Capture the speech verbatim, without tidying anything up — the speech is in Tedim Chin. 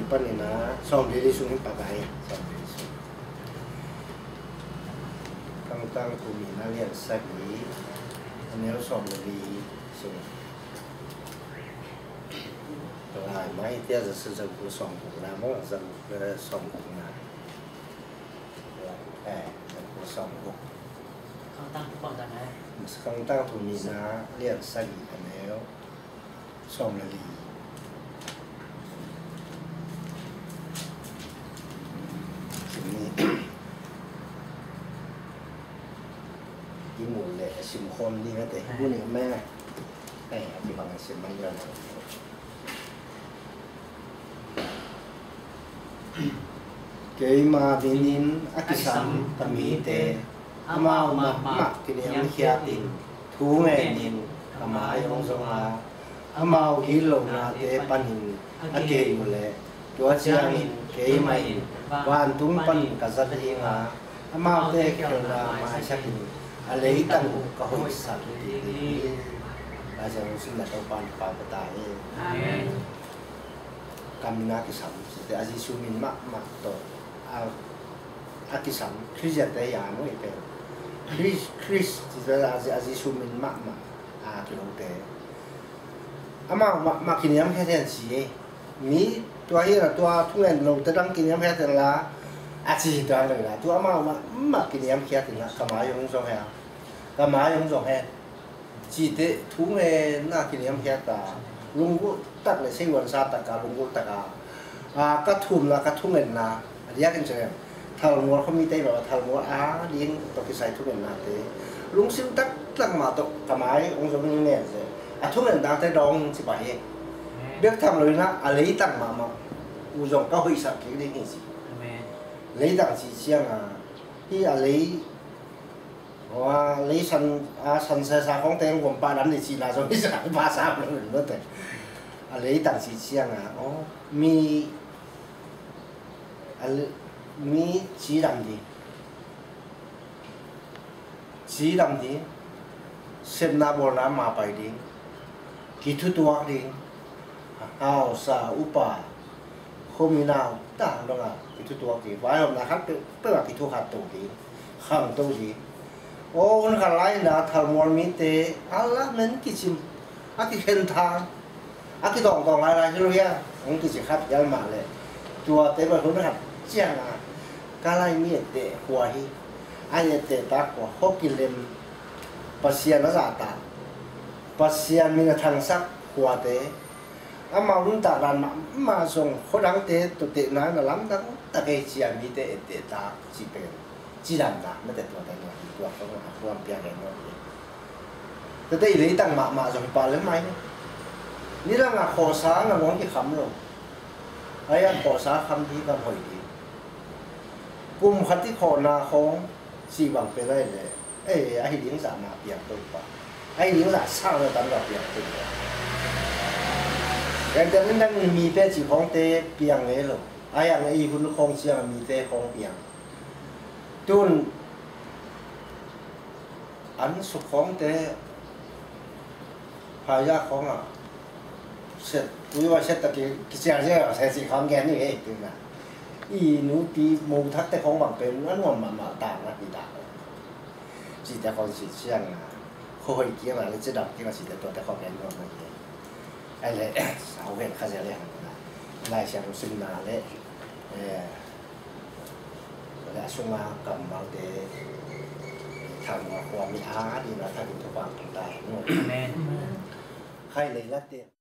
Panin a sawm le li sung in pakai, sawm le li sung. Khangtang Thu Nihna lian sagih, a neu sawm le li sung. Lai mai tia za sa za ku sawm ku na mo za ku sawm ku na. Eh, za ku sawm ku. Khangtang Thu Nihna lian sagih, a neu sawm le li. Sim ni. I mu le sim khawm ni mate. Bu ni me. Eh, a kibang sim man ya. Keima minin a kisam ka mite amau mahmah kiniamkhiatin thu ngenin ka mai hong zong a, amau gitlohnate panin a kei uh leh, tua ciangin keimah in vantung panin ka zat ding a, amaute khelhna maisakin a leitang uh ka hoihsak ding hi. Laisiangtho simna Topa in pau ka ta hi. Amen. Ka min a kisam cite a Jesu min mahmah tawh a, a kisam Khristiante hi a, no, i pen Khrist, Khrist cite a, a Jesu min mahmah a kilote. Amau mahmah kiniamkhiat hen ci hi. Mi tua hi a, tua thungen lote dang kiniamkhiat hen la, a ci hi tua lo hi a, tua amau mahmah kiniamkhiat hi a, ka mai hong zong hen, ka mai hong zong hen. Cite thu ngenna kiniamkhiat a, lunggulh tak le seihuansa tak a, lunggulh tak a, a, ka thumna, ka thungetna, a diakin ciang thalmual khuamite bang a thalmual a ding tawh kisai thungennate lungsim taktak mah tawh ka mai hong zong ngen se, a thungetnate dawng ci pah hi. Bek tham lo in a, a leitang mahmah uh zong ka hoihsak kik ding hi ci. Amen. Leitang ci ciang a, hi a lei Aw, a lei san, a san sesa khawngte hong gom pah lam ni cihna zong hi sa, pah sa lo in mate. A leitang ci ciang a, aw, mi, a le-, mi cidam ding. Cidam ding. Sepna bawlna ma pai ding. Kithutuak ding. Hausa, upa, khuami nau ta dong a kithutuak ding. Vaihawmna khat peuhpeuh a kithukhat to ding. Khangto ding. Aw, hun khat lai-in a thalmual mite a lamen kicim, a kikhen thang, a kitawngtawng lailai hi lo hia, hong kici khat hial mah leh, tuate bang hun khat ciang a, ka lai mi etteh khua hi. A etteh tak khua, khua kilem, Pasian a zahtak, Pasian min a thangsak khuate, amau nuntak dan mahmah zong khuadangte tawh tehna na lamdang tak ei ci a mite etteh tak cih pen cidamna mate, tuate na hi tuak zong a khuam piak ei maw hi. Tate i leitang mahmah zong hi pah lem mai ni. Nidang a khawhsa na ngawng kikham lo. Ai a khawhsa kham ding, kham hoih ding. Kum khat i khawhna khawng cih bang pen ai leh, ei, ahi ding zah mah piang to pah. Ahi ding zah sang lo tam zah piang to pah. Gentehna in nang mite cih khawngte piang ngei lo. Ai ang ei hun khawng ciang a mite khawng piang. Tun an suk khawngte phaya khawng ah set, tui vai set ta ki, kicial zia se cih khawng gen ni hei tuna. I nupi mo thakte khawng bang pen an nuam mahmah ta na hi ta. Cihte khawng cih ciang a, khuahoih kiang a le cidam kiang a cihte tuate khawng gen nuam na hi. Ai le, sau gen kha zia le hang na. Laisiangtho simna le, eh, le a sunga kammalte, thalmual khuami a dingin a thakin Topa hong tung ta hen. Amen. Khai lei latte.